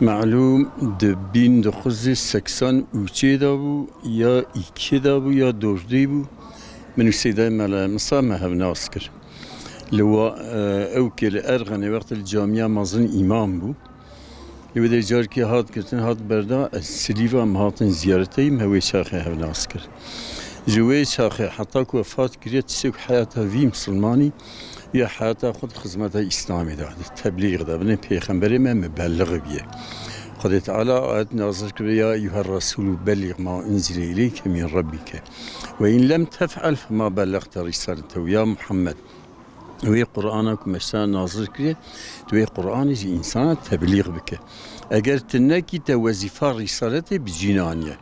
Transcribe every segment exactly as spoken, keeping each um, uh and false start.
Melûm di bin dokuz yüz seksen üçê de bû, ya ikê de bû, ya dördê bû. Min û Seydayê Mela Musa me hevnas kir. Li wa, e, ew kê li Erxenê wextê li camiya mezin îmam bû. Li wê de carkê hat girtin, hat berda, ez silîva me hatin ziyaretê, me wê çaxê hevnas kir. Ji wê çaxê heta ku wefat kiriye, tiştek heyata vî misilmanî ya heyata xwe di xizmeta Îslamê de, di teblîg de, binê pêxemberê me mubelliğ biye. Xwedê Teala ayet nazil kiriye, "Ya eyyuher Resulü belliğ ma unzile ileyke min rabbike. Ve in lem tef'al fema bellagte risalete." Ya Muhammed, wê Qur'ana ku me ji te nazil kiriye, tu wê Qur'anê ji însana teblîg bike. Eger tu nekî, te wezîfa rîsaletê bi cî naniye.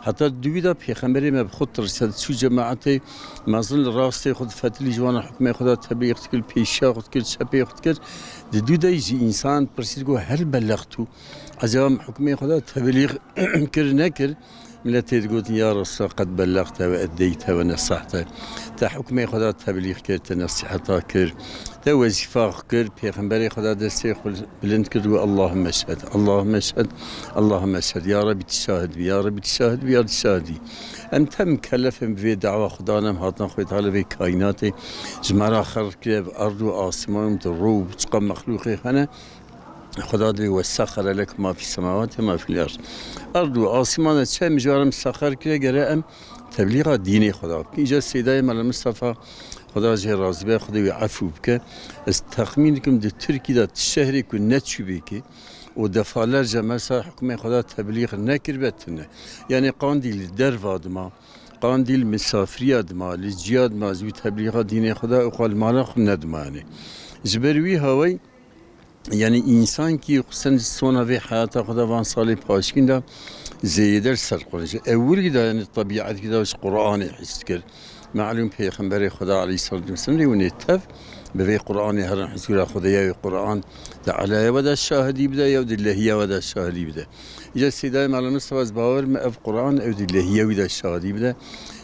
Heta di wî de pêxemberê me bi xwe tirise, diçû cemaetê mezin li rastê xwe difetilî, ji wan re hukmê xwe da teblîg dikir, pêşiya xwe dikir, çepê xwe dikir. Di dû de jî însan dipirsî, digot, "Hel bellextu? Ecaba min hukmê xwe da teblîg kir, nekir?" Miletê digotin, "Ya Resulallah, qed bellexte ve eddeyte ve nesahte." Te hukmê xwe da teblîg kir, te nesîheta kir, te wezîfa xwe kir, pêxemberê xwe da destê xwe bilind kir, digot, "Allahümme şhed, Allahümme şhed, Allahümme şhed. Ya Rebî, tu şahid bî, ya Rebî, tu şahid bî, ya tu şahid bî." Em tem mükellef in bi vê dawa Xudan, em hatina Xwedê Teala vê kaînatê ji me re xelq kiriye, bi erd û asiman, bi ro û çiqa mexlûqê hene. Xuda divê, "Ve sexxere lekum ma fî semawati ma fîl erd." Erd û asiman de çi em ji wan re misexer kiriye, gere em teblîxa dînê Xuda bikin. Îca Seydayê Mela Mistefa, Xuda jê razî be, Xwedê wî efû bike. Ez texmîn dikim di Tirkî de ti şehrê ku neçûbêkê û defalerce mesela hukmê Xuda teblîx nekiribe tune. Yanî Qandîl li derva dima, Qandîl misafiriya dima, li ciya dima, ji wî teblîxa dînê Xuda û xwe li mala xwe nedima yanî. Ji ber wî hawayî, yanî însan kî xusên sona vê heyata xwe de van salê paşkîn de zêde li ser Qur'an. Ji ewilî de yanî tebîetkî de ji Qur'anê his dikir. Melûm Pêxemberê Xweda aleyhisselatu vesselam lê hûnê tev bi vê Qur'anê herin hizûra Xwedê ya wê Qur'an di elaya we de şahidî bide, ya di lehiya we de şahidî bide. Îca Seydayê Mela Mistefa ez bawer me ev Qur'an ew di lehiya wî de şahidî bide.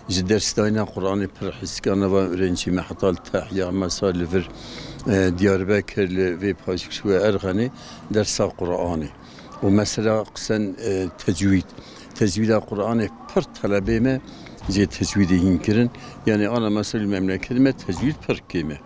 Ji dersdayîna Qur'anê pir hizika nava öğrencî me heta li Tehya, mesela li vir, e, Diyarbekir, li vê paşik şûye Erxenê dersa Qur'anê. Û mesela qisen, e, tecwîd. Tecwîda Qur'anê pir telebê me jê tecwîdê hîn kirin. Yanî ana mesela li memleketê me tecwîd pir kêm e.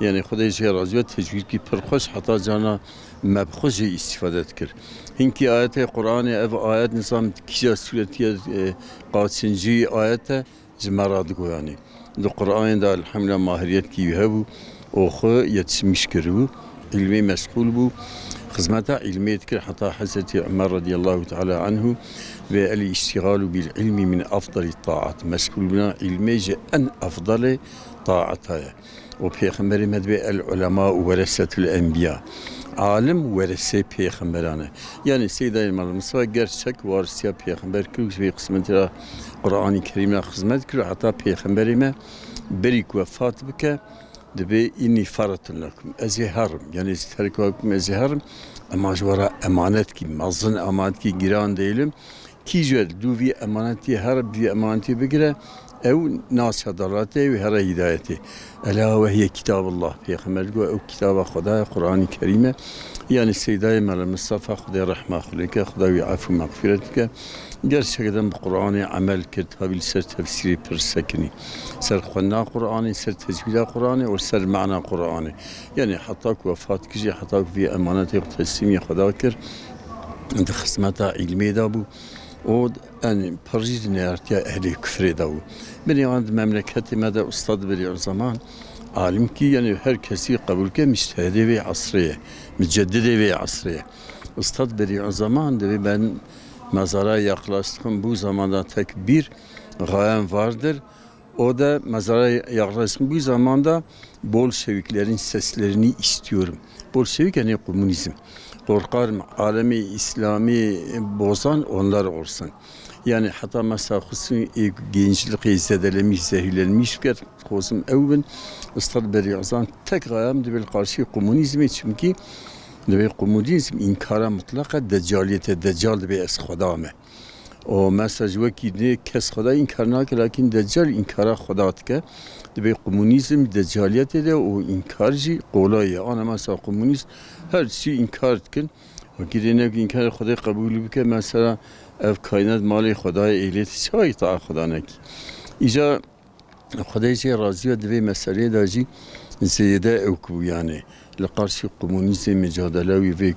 Yanî Xwedê jê razî be, tecwîdkî pir xweş, heta cana me bi xwe jê îstîfade dikir. Hinkî ayetê Qur'anê, ev ayet nizam kîja sûretiye, e, qaçincî ayet e, ji me re digoyanî. Di Qur'anê de elhamdülillah mahiriyetkî wî hebû û xwe yetişmiş kiribû. Îlmê meşxûl bû, xizmeta îlmê dikir heta Hezretî Umer radiyallahu teala anhu vê, "El-iştigalu bil ilmi min afdali taat." Meşxûlbûna îlmê ji en afdalê taata ye. Û Pêxemberê me dibê, "El-ulema weresetul enbiya." Alim weresê pêxemberan e. Yanî Seydayê Mela Mistefa gerçek warisiya pêxember kir û ji vê qismetê re Qur'anî Kerîm re xizmet kir û heta pêxemberê me berî ku wefat bike, dibê, "Inni faratun lekum." Ez ê herim. Yanî ez terka bikim, ez ê herim. Ema ji we re emanetkî mezin, emanetkî giran dêlim. Kî ji we dû vî emanetî here, vî emanetî bigire, ew naça delatê, ew here hîdayetê. Ela ve hiye kitabullah. Pêxember digot, ew kitaba Xweda ye, Qur'anî Kerîm e. Yanî Seydayê Mela Mistefa, Xwedê rehma xwe lê ke, Xweda wî efû mexfîret bike. Gerçekten bi Qur'anê emel kir, tabi li ser tefsîrê pir sekinî. Ser xwendina Qur'anê, ser tecwîda Qur'anê û ser mana Qur'anê. Yanî heta ku wefat kir jî, heta ku vî emanetê xwe teslîmî Xweda kir, di xizmeta îlmê de bû. û, yanî, pir jî di neyartiya ehlê kufrê de bû. Binê wan di memleketê me de Ustad Bediüzzaman alimkî, yanî, her kesî qebûl ke, mujtehidê vê esrê ye, muceddidê vê esrê ye. Ustad Bediüzzaman, dibê ben mezara yaklaştığım bu zamanda tek bir gayem vardır. O da mezara yaklaştığım bu zamanda Bolşeviklerin seslerini istiyorum. Bolşevik yani komünizm. Korkarım alemi İslami bozan onlar olsun. Yani heta mesela xusûsî ê gençlikê zedelemiş, zehirlenmiş bike, xwezim ew bin. Ustad Bediüzzaman tek gayam dibê li karşî komünizmê, çimkî dibê komünizm înkara mutlaka decaliyete, decal dibê ez Xweda me. O mesaj wekî ne kes Xweda înkar nake, lakin Deccal înkara Xweda dike. Dibê komunîzm decaliyetê de û înkar jî qolay ye. Ana mesela komunîst her tiştî înkar dikin. Fakirê nek înkarê Xwedê qebûl bike, mesela ev kaînat malê Xwedayê êlê, tu çawa îtaa Xweda nekî? Îca Xwedê jê razî be, di vê meseleyê de jî zêde ew ku bû, yanî li qarşî komunîzmê micadele wî vê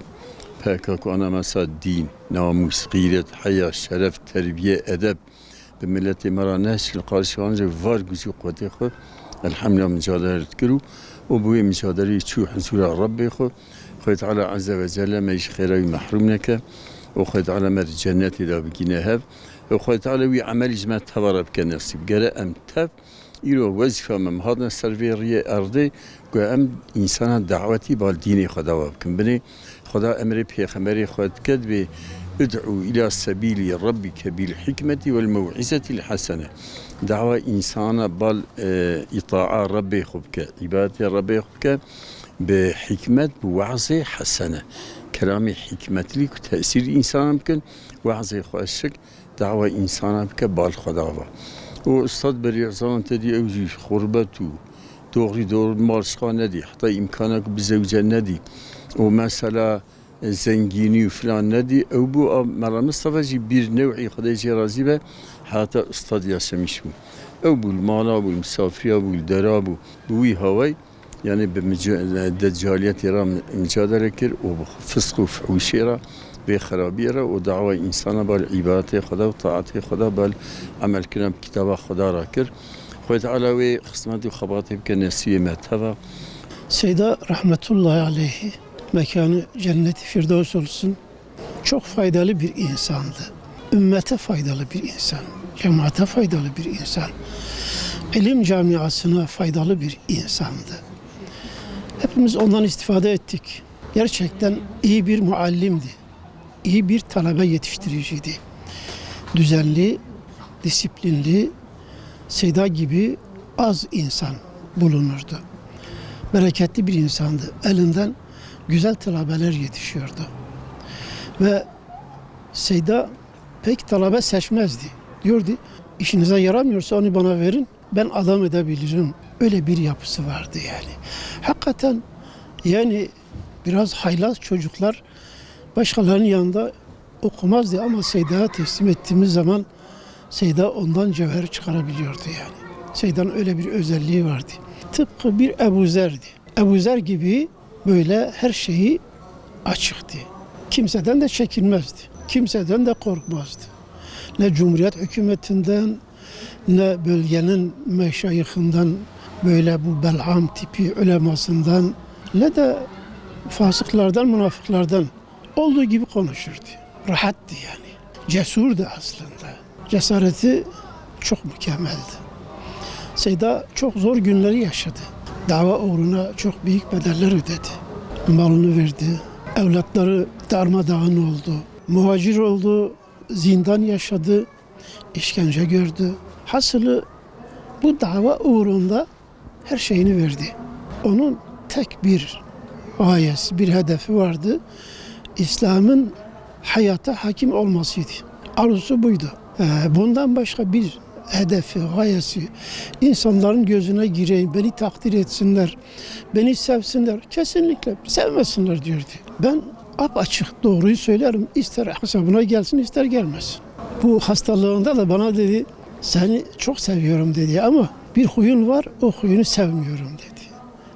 P K K ana mesela dîn, namûs, xîret, heya, şeref, terbiye, edeb bi miletê me re nehişt, li qarşî wan jî var gücü quwetê xwe elhamdülillah micadele dikir û, û bi wê micadeleyê çû huzûra Rebbê xwe. Xwedê Teala Azze ve Celle me ji xêra wî mehrûm neke û Xwedê Teala me di cennetê de bigîne hev û Xwedê Teala wî emelî ji me teva re bike nesîb. Gere em tev îro wezîfa me, em hatine ser vê riyê erdê ku em însana dawetî bal dînê Xweda ve bikin. Binê Xweda emrê pêxemberê xwe dike, dibê, "Id'u ila sebîlî rabbike bil hikmetî wel mew'izetil hesene." Dawa însana bal, e, îtaa Rebbê xwe bike, îbadetê Rebbê xwe bike, bi hikmet, bi wazê hesene. Kelamê hikmetlî ku tesîr însana bikin, wazê xweşik, dawa însana bike bal Xweda ve. Û Ustad Berî Ezalan te dî ew jî xurbet û doğrî doğru mal şixa nedî, heta îmkana ku bizewce nedî. Û mesela, e, zengînî û filan nedî. Ew bû a Mela Mistefa jî bir new'î Xwedê jê razî be, heta Ustad Yaşemiş bû. Ew bû li mala bû, li misafiriya bû, li dera bû. Bi wî hawayî, yanî bi mica-, deccaliyetê re mi-, micadele kir û bi fisq û fuhûşê re, vê xerabiyê re û dawa însana bal îbadetê Xweda û taetê Xweda, bal emelkirina bi kitaba Xweda re kir. Xwedê Teala wê xizmet û xebatê bike nesîbê me teva. Seyda rahmetullahi aleyhi, mekanı cenneti firdevs olsun. Çok faydalı bir insandı. Ümmete faydalı bir insan, cemaate faydalı bir insan, ilim camiasına faydalı bir insandı. Hepimiz ondan istifade ettik. Gerçekten iyi bir muallimdi. İyi bir talebe yetiştiriciydi. Düzenli, disiplinli, Seyda gibi az insan bulunurdu. Bereketli bir insandı. Elinden güzel talebeler yetişiyordu. Ve Seyda pek talebe seçmezdi. Diyordu, "İşinize yaramıyorsa onu bana verin, ben adam edebilirim." Öyle bir yapısı vardı yani. Hakikaten yani biraz haylaz çocuklar başkalarının yanında okumazdı ama Seyda'ya teslim ettiğimiz zaman Seyda ondan cevher çıkarabiliyordu yani. Seyda'nın öyle bir özelliği vardı. Tıpkı bir Ebu Zer'di. Ebu Zer gibi böyle her şeyi açıktı. Kimseden de çekinmezdi. Kimseden de korkmazdı. Ne Cumhuriyet hükümetinden, ne bölgenin meşayihından, böyle bu Bel'am tipi ulemasından, ne de fasıklardan, münafıklardan, olduğu gibi konuşurdu. Rahattı yani. Cesurdu aslında. Cesareti çok mükemmeldi. Seyda çok zor günleri yaşadı. Dava uğruna çok büyük bedeller ödedi. Malını verdi. Evlatları darmadağın oldu. Muhacir oldu. Zindan yaşadı. İşkence gördü. Hasılı bu dava uğrunda her şeyini verdi. Onun tek bir gayesi, bir hedefi vardı. İslam'ın hayata hakim olmasıydı. Arzusu buydu. Ee, bundan başka bir hedefi, gayesi, insanların gözüne gireyim, beni takdir etsinler, beni sevsinler. Kesinlikle sevmesinler diyordu. Ben apaçık doğruyu söylerim. İster hesabına gelsin, ister gelmesin. Bu hastalığında da bana dedi, "Seni çok seviyorum," dedi, "ama bir huyun var, o huyunu sevmiyorum," dedi.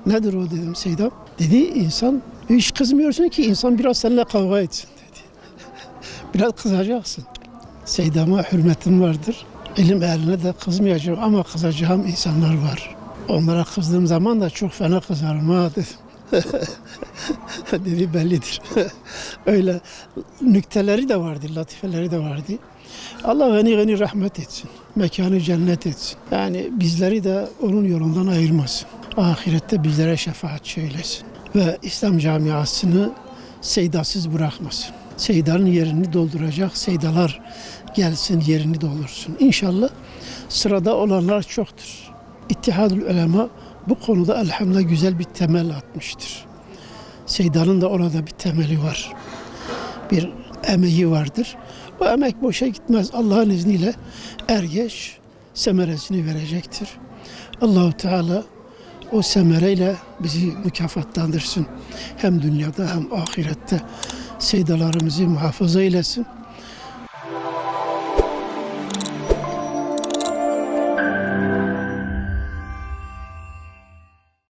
"Nedir o?" dedim, "Seyda." Dedi, "İnsan, hiç kızmıyorsun ki insan biraz seninle kavga etsin," dedi. "Biraz kızacaksın." Seyda'ma hürmetim vardır. İlim ehline de kızmayacağım ama kızacağım insanlar var. Onlara kızdığım zaman da çok fena kızarım ha, dedim. Dedi, "Bellidir." Öyle nükteleri de vardı, latifeleri de vardı. Allah gani gani rahmet etsin. Mekanı cennet etsin. Yani bizleri de onun yolundan ayırmasın. Ahirette bizlere şefaatçi eylesin. Ve İslam camiasını Seydasız bırakmasın. Seyda'nın yerini dolduracak Seydalar gelsin, yerini doldursun. İnşallah sırada olanlar çoktur. İttihadül Ulema bu konuda elhamdülillah güzel bir temel atmıştır. Seyda'nın da orada bir temeli var. Bir emeği vardır. O emek boşa gitmez. Allah'ın izniyle er geç semeresini verecektir. Allahu Teala o semereyle bizi mükafatlandırsın. Hem dünyada hem ahirette. Seydalarımızı muhafaza eylesin.